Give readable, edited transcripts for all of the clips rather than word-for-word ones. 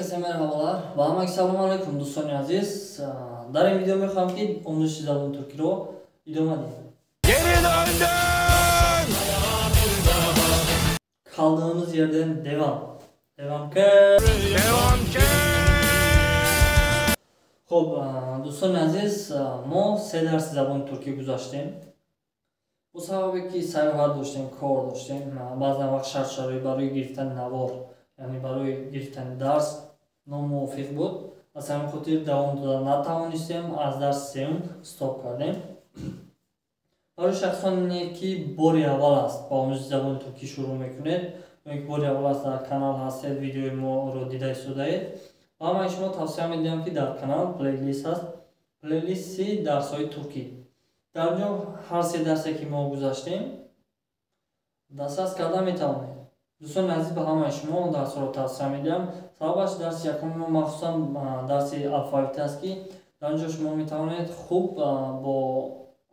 Herkese merhabalar. Ба ҳамаги салому алайкум, дӯстони азиз. Дар ин видео мехоҳам, ки омӯзиши забони туркиро идома диҳем. Geri döndüm. Kaldığımız yerden devam. Devam ke. Devam ke. Хуб, дӯстони азиз, мо се дарси забони туркӣ гузаштем. Бо сабабе ки сайёҳат доштем, кор доштем, баъзан вақт шарт шароит барои гирифтани навор, яъне барои гирифтани дарс номувофиқ буд. Аз ҳамин хотир давом дода натавонистем, аз дарси сеюм стоп кардем. Барои шахсоне ки бори аввал аст ба омӯзиши забони туркӣ шурӯъ мекунед, ё ки бори аввал аст дар канал ҳастед, видеои моро дида истодаед, ба ҳамаи шумо тавсия медиҳам, ки дар канал плейлист ҳаст, плейлисти дарсҳои туркӣ. Дар он ҷо ҳар се дарсе ки мо гузаштем, дастрас карда метавонед. Дӯстони азиз, ба ҳамаи шумо он дарсҳоро тавсия медиҳам. Сабабаш дарси якуми мо махсусан дарси алфавит аст, ки дар он ҷо шумо метавонед хуб бо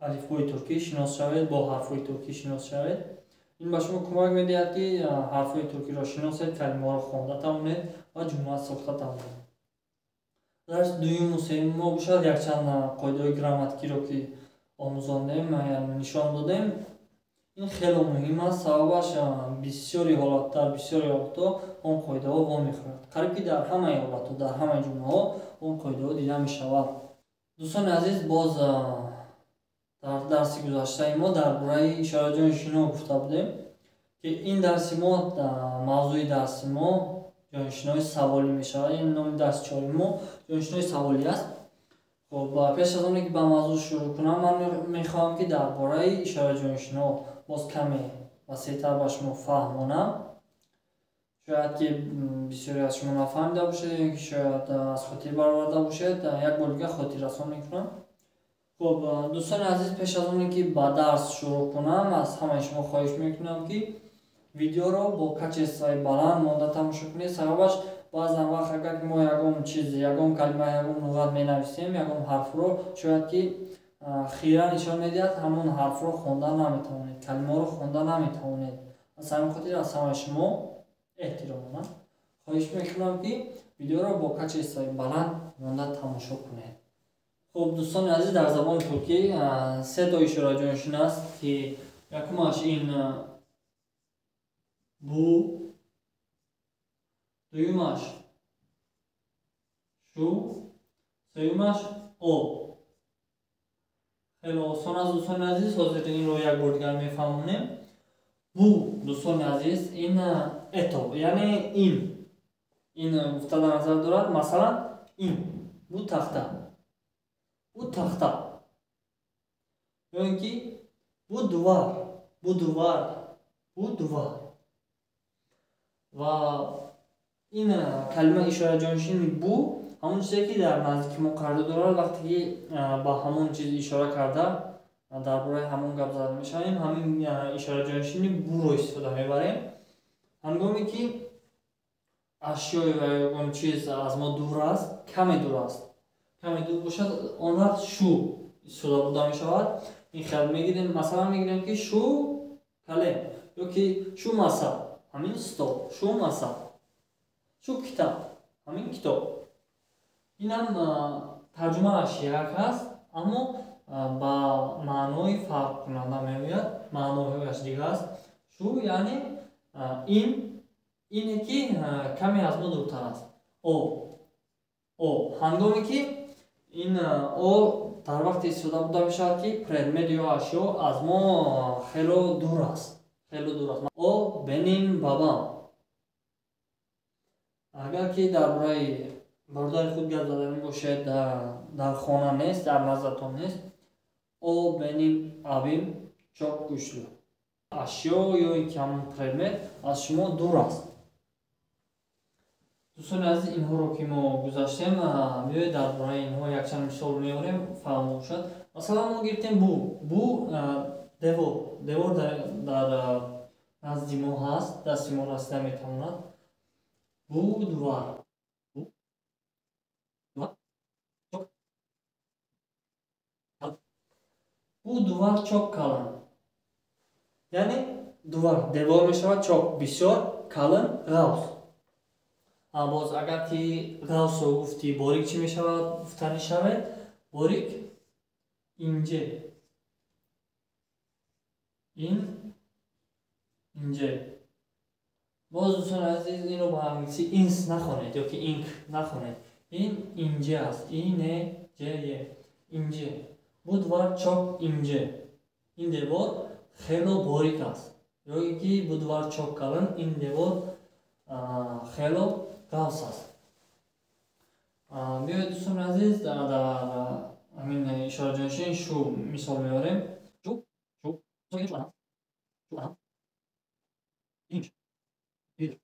алифбои туркӣ шинос шавед, бо ҳарфҳои туркӣ шинос шавед. Ин ба шумо кӯмак медиҳад, ки ҳарфҳои туркиро шиносед, калимаҳоро хонда тавонед ва ҷумла сохта тавонед. Дарси дуюму сеюми мо бошад, якчанд қоидаҳои грамматикиро ки омӯзондем, яъне нишон додем. Ин хело муҳим аст, сабабаш бисёри ҳолат, дар бисёри ҳолатҳо он қоидаҳо вомехӯрад. Қариб ки дар ҳамаи ҳолатҳо, дар ҳамаи ҷумлаҳо он қоидаҳо дида мешавад. Дӯстони азиз, боз дар дарси гузаштаи мо дар бораи ишораҷоншино гуфта будем, ки ин дарси мо, мавзӯи дарси мо ҷоншинои саволӣ мешавад. Ин номи дарси чорими мо ҷоншинои саволӣ аст. Хуб, пеш аз оне ки ба мавзӯъ шурӯъ кунам, ман мехоҳам, ки дар бораи ишораҷоншино боз каме васеътар ба шумо фаҳмонам. Шояд ки бисёре аз шумо нафаҳмида бошед, ё ки шояд аз хотир бароварда бошед, як бор дигар хотиррасон мекунам. Хуб, дӯстони азиз, пеш аз оне ки ба дарс шурӯъ кунам, аз ҳамаи шумо хоҳиш мекунам, ки видеоро бо качествои баланд монда тамошо кунед. Сабабаш баъзан вақт агар мо ягон чиз, ягон калима, ягон луғат менависем, ягон ҳарфро, шояд ки хира нишон медиҳад, ҳамон ҳарфро хонда наметавонед, калимаро хонда наметавонед. Аз ҳамин хотир аз ҳамаи шумо эҳтиромона хоҳиш мекунам, ки видеоро бо качествои баланд монда тамошо кунед. Хуб, дӯстони азиз, дар забони туркӣ се то ишораҷоншин аст, ки якумаш ин бу, дуюмаш шу, сеюмаш о. Хеле осон аст, дӯстони азиз, ҳозир инро як бор дигар мефаҳмонем. Бу, дӯстони азиз, ин это, яъне ин, ин гуфта дар назар дорад. Масалан, ин бу тахта, бу тахта, ё ин ки bu duvar, bu duvar, bu duvar. Ва ин калима ишораҷоншини бу ҳамон чизе ки дар наздики мо қарор дорад, вақте ки ба ҳамон чиз ишора карда, дар бораи ҳамон гап зада мешавем, ҳамин ишораҷоншини буро истифода мебарем. Ҳангоме ки ашёи ва ягон чиз аз мо дур аст, каме дур аст, каме дур бошад, он вақт шу истифода бурда мешавад. Ин хел мегирем, масалан, мегирем, ки şu kalem ё ки şu masa, ҳамин стол, şu masa, şu kitap, ҳамин китоб. Инам тарҷумааш як аст, аммо ба маънои фарқкунанда меояд, маъноҳояш дигар аст. Шу яъне ин, ине ки каме аз мо дуртар аст. О, о ҳангоме ки ин о дар вақте истифода бурда мешавад, ки предмет ё ашё аз мо хело дур аст, хело дур аст. O benim babam. Агар ки дар бораи бародари худ гап заданӣ бошед, дар хона нест, дар наздатон нест, o benim abim çok güçlü. Ашё ё ин ки ҳамон предмет аз шумо дур аст. Дӯстони азиз, инҳоро ки мо гузаштем, биёед дар бораи инҳо якчанд мисол меорем, фаҳмо бошад. Масалан, мо гирифтем bu, bu девор, девор дар назди мо ҳаст, дасти мо расида метавонад. Bu duvar, bu duvar çok bu duvar çok kalın, яъне duvar девор мешавад, çok бисёр, kalın ғафз. Боз агар ки ғавсро гуфтӣ, борик чӣ мешавад гуфтанӣ шавед? Борик ince. Ин ince. Боз дӯстони азиз, инро ба англисӣ инс нахонед ё ки инк нахонед. Ин ince аст. И н ҷ е. Ince. Bu duvar çok ince. Ин девор хело борик аст. Ё ин ки bu duvar çok kalın. Ин девор хело ғафс аст. Биёед, дӯстони азиз, дар ҳамин ишораҷонишин шу мисол меорем. Шу, шу, шу адам, шу адам, ince, iyidir,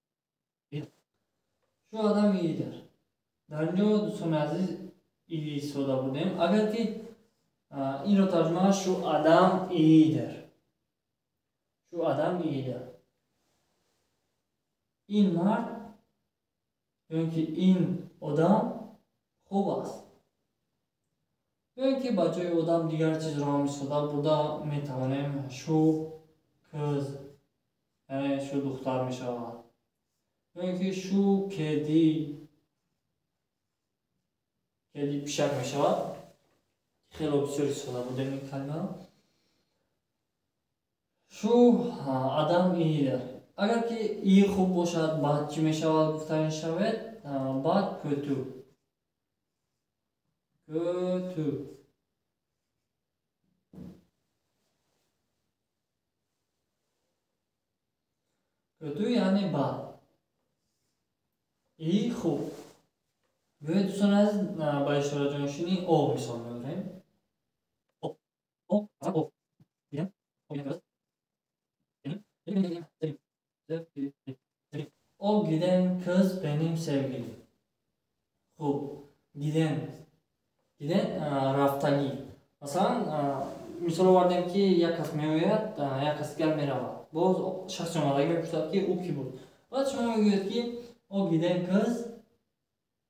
iyidir. Şu adam iyidir. Дар ин ҷо, дӯстони азиз, и истифода бурдем. Агар ки инро тарҷума şu adam iyidir. Şu адам iyidir. Ин мард ё ин ки ин одам хуб аст. Ё ин ки ба ҷои одам дигар чизро ҳам истифода бурда метавонем. Şu kız, яъне шу духтар мешавад. Ё ин ки şu kedi, кеди пишак мешавад. Хело бисёр истифода бурдем ин калимаро. Şu adam iyidir. Агар ки iyi хуб бошад, баъд чӣ мешавад гуфтанӣ шавед? Баъд kötü. Kötü. Kötü яъне бад. И хуб. Биёед, дӯстони азиз, ба ишораҷонишини о мисол меорем. О, о, о. Дидем? О, дидем, дидем, дидем, дидем. O giden kız benim sevgilim. Хуб, giden. Giden рафтагӣ. Масалан, мисол овардем, ки як кас меояд, як кас дигар меравад. Боз шахси омадагӣ мепурсад, ки ӯ кӣ буд. Баъд шумо мегӯед, ки o giden kız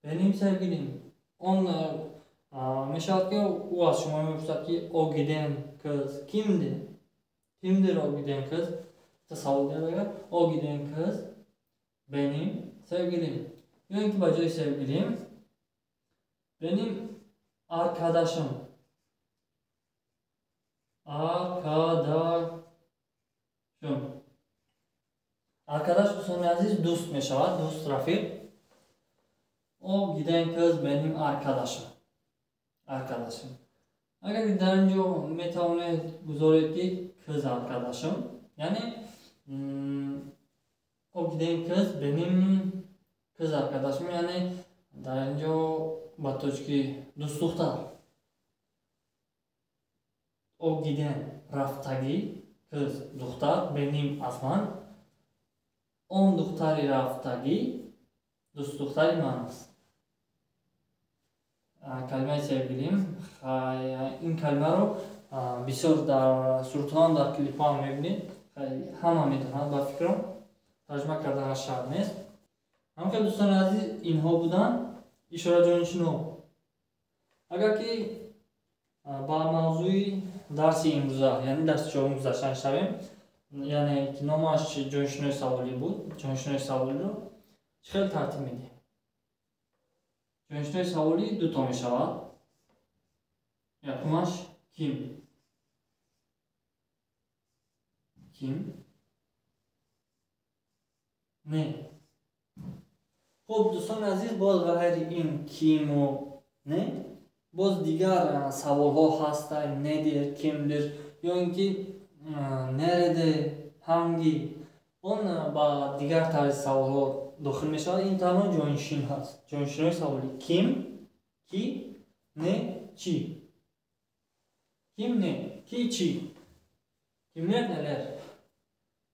benim sevgilim. Он мешавад, ки ӯ аз шумо мепурсад, ки o giden kız kimdi? Kimdir o giden kız? Савол диҳад агар, o giden kız benim sevgilim. Ё ин ки ба ҷои sevgilim benim arkadaşım. Arkadaşım. Arkadaş, дӯстони азиз, дӯст мешавад, дӯст, рафиқ. O giden kız benim arkadaşım. Arkadaşım. Агар дар ин ҷо метавонед гузоред, ки kız arkadaşım, яъне o giden kız benim kız arkadaşım, яъне дар ин ҷо ба тоҷикӣ дӯстдухтар. O giden рафтагӣ, kız духтар, benim аз ман, он духтари рафтагӣ дӯстдухтари ман аст. Калимаи sevgilim, ин калимаро бисёр дар сурудҳоам, дар клипҳоам мебинед, ҳама медонанд, ба фикрам тарҷума карданаш шарт нест. Ҳамхел, дӯстони азиз, инҳо буданд ишораҷонишино. Агар ки ба мавзӯи дарси имрӯза, яъне дарси чорум гузаштан шавем, яъне ки номаш ҷойнишинои саволӣ буд, ҷойнишинои саволиро чӣ хел тартиб медиҳем? Ҷойнишинои саволӣ дуто мешавад. Якумаш ким, ким, не. Хуб, дӯстони азиз, боз ғайри ин киму не боз дигар саволҳо ҳастанд: nedir, kimdir, ё ин ки nerede, hangi. Он ба дигар тарзи саволҳо дохил мешавад. Ин танҳо ҷойнишин ҳаст. Ҷойнишинои саволӣ: ким, ки, не, чӣ. Ким, не, ки, чӣ. Kimler, neler.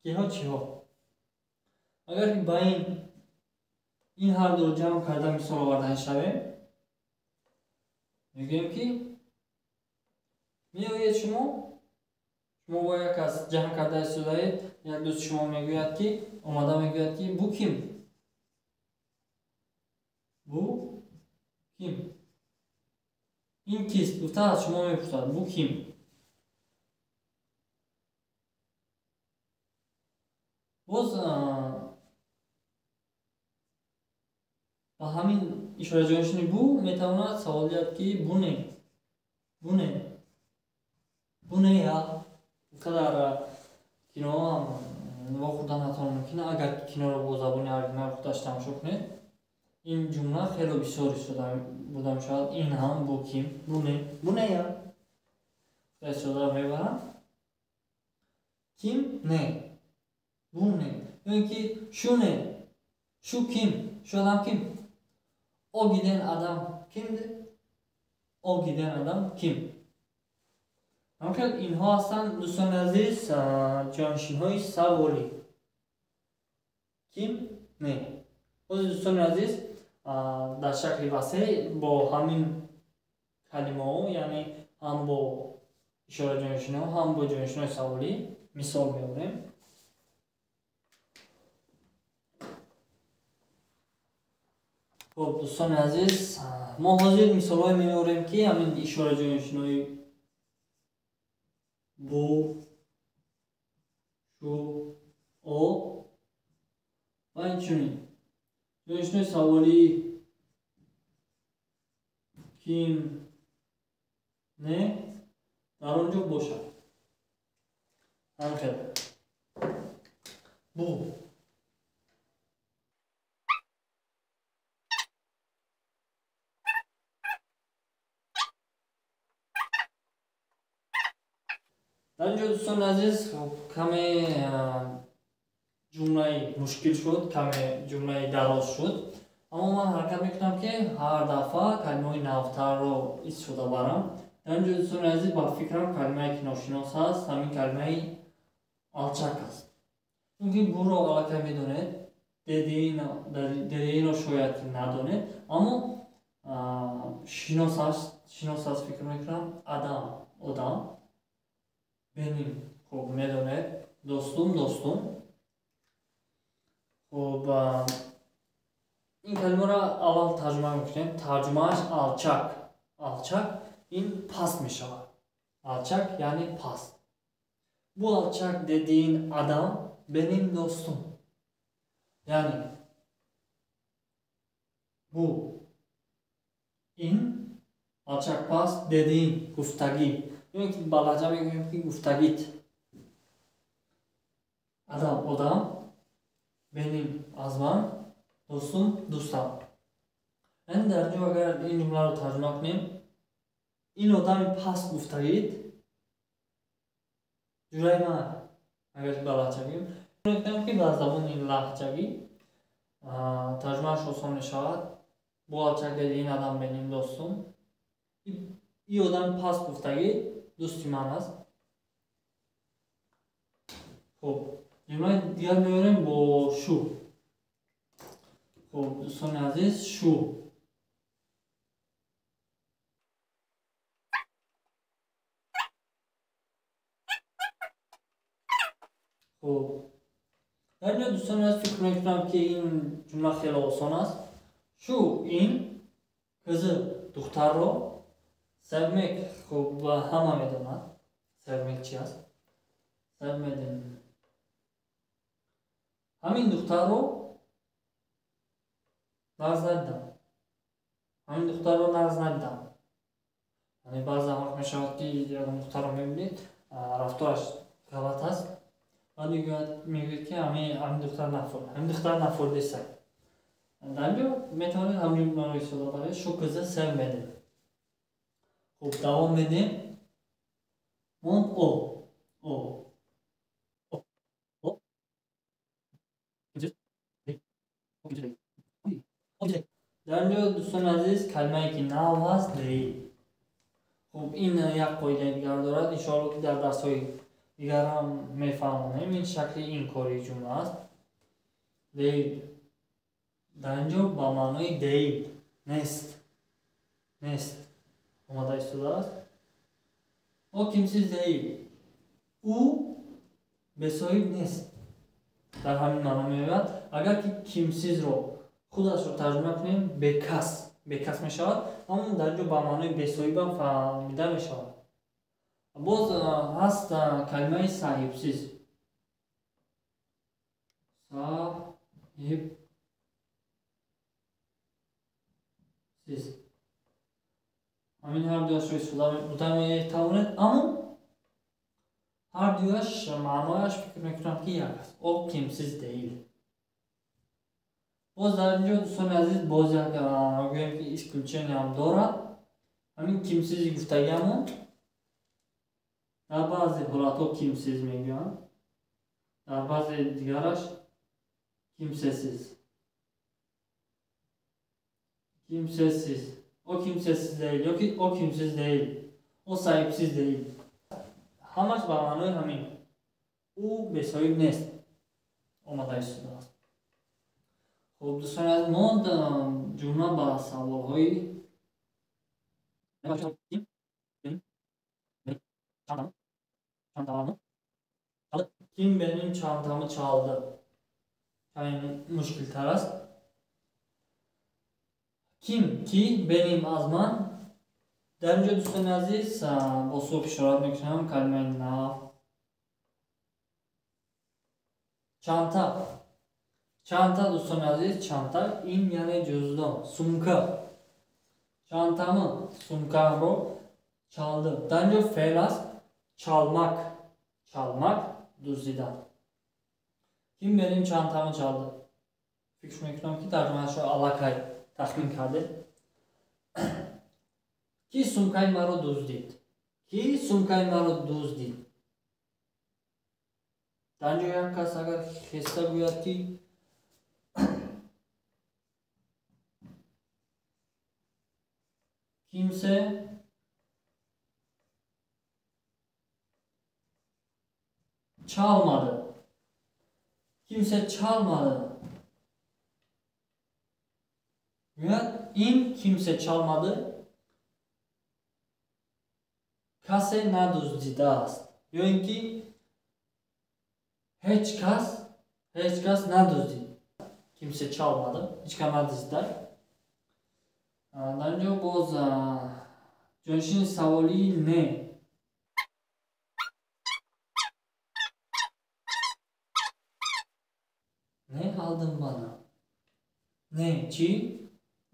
Киҳо, чиҳо. Агар ки ба ин ҳар дуро ҷамъ карда мисол овардан шавем, мегӯем, ки меоед шумо бо як кас ҷамъ карда истодаед, як дӯсти шумо мегӯяд, ки омада мегӯяд, ки bu kim? Bu kim? Ин кист гуфта аз шумо мепурсад: bu kim? Боз Ва ҳамин ишораи ҷойнишини бу метавонад савол диҳад, ки бу не, бу не, бу не я. Гуфта дар кино ҳам вохӯрданатон мумкин, агар киноро бо забони оригинал худаш тамошо кунед, ин ҷумла хело бисёр истифода бурда мешавад. Ин ҳам бу ким, бу не, бу не я истифода мебаранд. Ким не, бу не, ё ин ки шу не, шу ким, шу адам ким, о гиден адам кимди, о гиден адам ким. Ҳамхел инҳо ҳастанд, дӯстони азиз, ҷонишинҳои саволӣ. Ким не. Боз дӯстони азиз, дар шакли васеъ бо ҳамин калимаҳо, яъне ҳам бо ишораи ҷонишинҳо, ҳам бо ҷонишинҳои саволӣ мисол меорем. Хуб, дӯстони азиз, мо ҳозир мисолҳое меорем, ки ҳамин ишораи ҷонишинҳои бу, шу, о ва инчунин ҷонишинои саволӣ ким, не дар он ҷо бошад. Ҳамхел бу, дар ин ҷо дӯстони азиз, каме ҷумлаи мушкил шуд, каме ҷумлаи дароз шуд, аммо ман ҳаракат мекунам, ки ҳар дафъа калимаҳои навтарро истифода барам. Дар ин ҷо дӯстони азиз, ба фикрам калимае ки ношинос аст, ҳамин калимаи алчак аст. Чунки буро аллакай медонед, дедиино шояд надонед, аммо шинос аст, фикр мекунам, адам, одам, беним, хуб медонед, достум, достум. Хуб, ин калимаро аввал тарҷума мекунем. Тарҷумааш алчак. Алчак ин паст мешавад. Алчак яъне паст. Бу алчак дедиин адам беним достум. Яъне бу ин алчак паст, дедиин гуфтагӣ. Ё ин ки ба лаҳҷа мегӯем, ки гуфтагит. Адам, одам, беним аз ман, достум, дӯстам. Яъне дар ҷо агар ин ҷумларо тарҷума кунем, ин одами паст гуфтагит ҷураи ман, агар ба лаҳҷа бигӯем, мекунем, ки ба забони лаҳҷагӣ тарҷумааш осон мешавад. Бу алчак дедиин адам беним достум. И одами паст гуфтагит дӯсти ман аст. Хуб, ҷумлаи дигар меорем бо шу. Хуб, дӯстони азиз, шу. Хуб, дар ин ҷо дӯстони азиз, фикр мекунам, ки ин ҷумла хеле осон аст. Шу ин кизи духтарро sevmek, хуб, ҳама медонад sevmek чи аст. Sevmedim. Ҳамин духтарро нағз надидам. Ҳамин духтарро нағз надидам. Яъне баъзан вақт мешавад, ки ягон духтарро мебинед, рафтораш ғалат аст, баъд мегӯяд, ки ҳамин духтар нафурд, ҳамин духтар нафурдеса. Дар ин ҷо метавонед ҳамин ҷумларо истифода баред. Шу киза sevmedim. Хуб, давом медиҳем. Монд о. О. Дар ин ҷо дӯстони азиз, калимае ки нав аст, değil. Хуб, ин як қоидаи дигар дорад. Иншоалло, ки дар дарсҳои дигарам мефаҳмонем. Ин шакли инкории ҷумла аст. Değil дар ин ҷо ба маънои değil, нест, нест омада истодааст. О kimsiz değil. Ӯ бесоҳиб нест. Дар ҳамин маъно меояд. Агар ки кимсизро худашро тарҷума кунем, бекас, бекас мешавад, аммо дар ин ҷо ба маънои бесоҳибам фаҳмида мешавад. Боз ҳаст калимаи саҳибсиз. Саҳиб Сиз. Ҳамин ҳар дуяшро истифода бурда метавонед, аммо ҳар дуяш маънояш фикр мекунам ки як аст. О kimsiz değil. Боз дар инҷо, дӯстони азиз, боз як гӯем ки исключение ҳам дорад. Ҳамин kimsiz гуфтагиамон дар баъзе ҳолатҳо kimsiz мегӯянд, дар баъзе дигараш kimsesiz. Kimsesiz. O kimsesiz değil yoki o kimsiz değil. O sahipsiz değil. Ҳамаш ба маънои ҳамин. Ӯ бесоҳиб нест. Омада истодааст. Хуб, дӯстони азиз, мо ҷумла ба саволҳои Kim benim çantamı çaldı? Каме мушкилтар аст. Kim ки benim аз ман. Дар инҷо, дӯстони азиз, бо сурх ишорат мекунам калимаи нав. Çanta. Çanta, дӯстони азиз, çanta ин яъне ҷуздон, сумка. Çantamı, сумкамро çaldı. Дар инҷо феъл аст çalmak. Çalmak дуздидан. Kim benim çantamı çaldı? Фикр мекунам ки тарҷумаашро аллакай тахмин кардед. Ки сумкаи маро дуздид? Ки сумкаи маро дуздид? Дар инҷо як кас агар хеста гӯяд ки kimse çalmadı. Kimse çalmadı. Гӯяд ин kimse çalmadı. Касе надуздидааст. Ё ин ки ҳеҷ кас надуздид. Kimse çalmadı. Ҳеҷ кас надуздида. Дар инҷо боз ҷонишини саволии не. Не алдın bana? Не чӣ?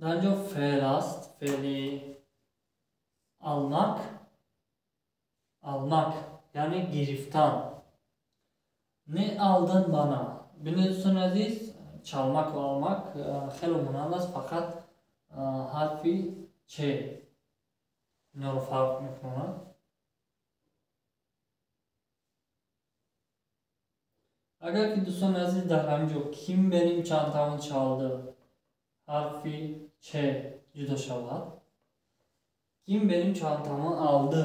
Дар инҷо феъл аст. Феъли almak. Almak яъне гирифтан. Не алдın bana? Бинед, дӯстони азиз, çalmak ва almak хеле монанд аст, фақат ҳарфи ч инҳоро фарқ мекунад. Агар ки, дӯстони азиз, дар ҳамин ҷо kim benim çantamı çaldı ҳарфи ч ҷудо шавад, kim benim çantamı aldı,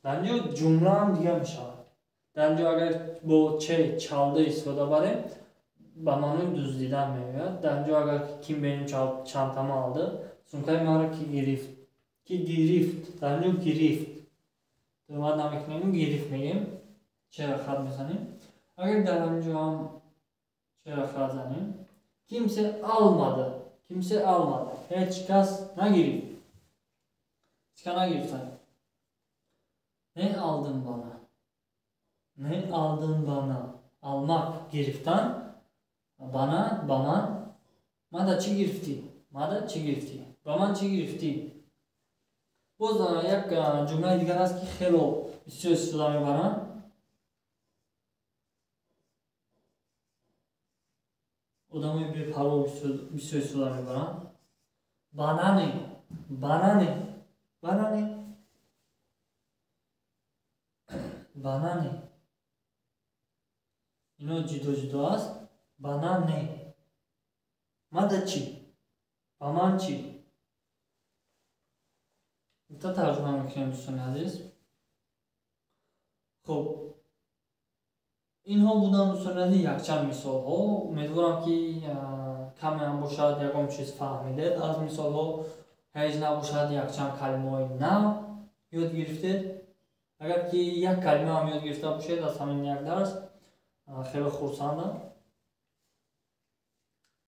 дар ин ҷо ҷумлаам дигар мешавад. Дар ин ҷо агар бо ч çaldı истифода барем, ба маънои дуздидан меояд. Дар ин ҷо агар kim benim çantamı aldı, сумкаи маро ки гирифт, ки гирифт, дар ин ҷо гирифт туҳмат намекунем, гирифт мегӯем, чера хат мезанем. Агар дар ин ҷо ҳам чера хат занем, kimse almadı, kimse almadı, ҳеҷ кас нагирифт, ҳеҷ кас нагирифта. Не aldın bana? Не aldın bana? Almak гирифтан, bana ба ман, мада чӣ гирифтӣ? Мада чӣ гирифтӣ? Ба ман чӣ гирифтӣ? Боз як ҷумлаи дигар аст ки хело бисёр истифода мебаранд. Одамои бепарво бисёр истифода мебаранд. Bana ne? Bana ne? Bana ne? Bana ne? Ино ҷудо ҷудо аст. Bana ne? Мада чӣ? Ба ман чӣ? Та тарҷума мекунем, дӯстони азиз. Хуб, инҳо буданд, дӯстони азиз, якчанд мисолҳо. Умедворам ки каме ҳам бошад ягон чиз фаҳмидед аз мисолҳо, ҳеҷ набошад якчанд калимаҳои нав ёд гирифтед. Агар ки як калима ҳам ёд гирифта бошед аз ҳамин як дарс, хеле хурсандам.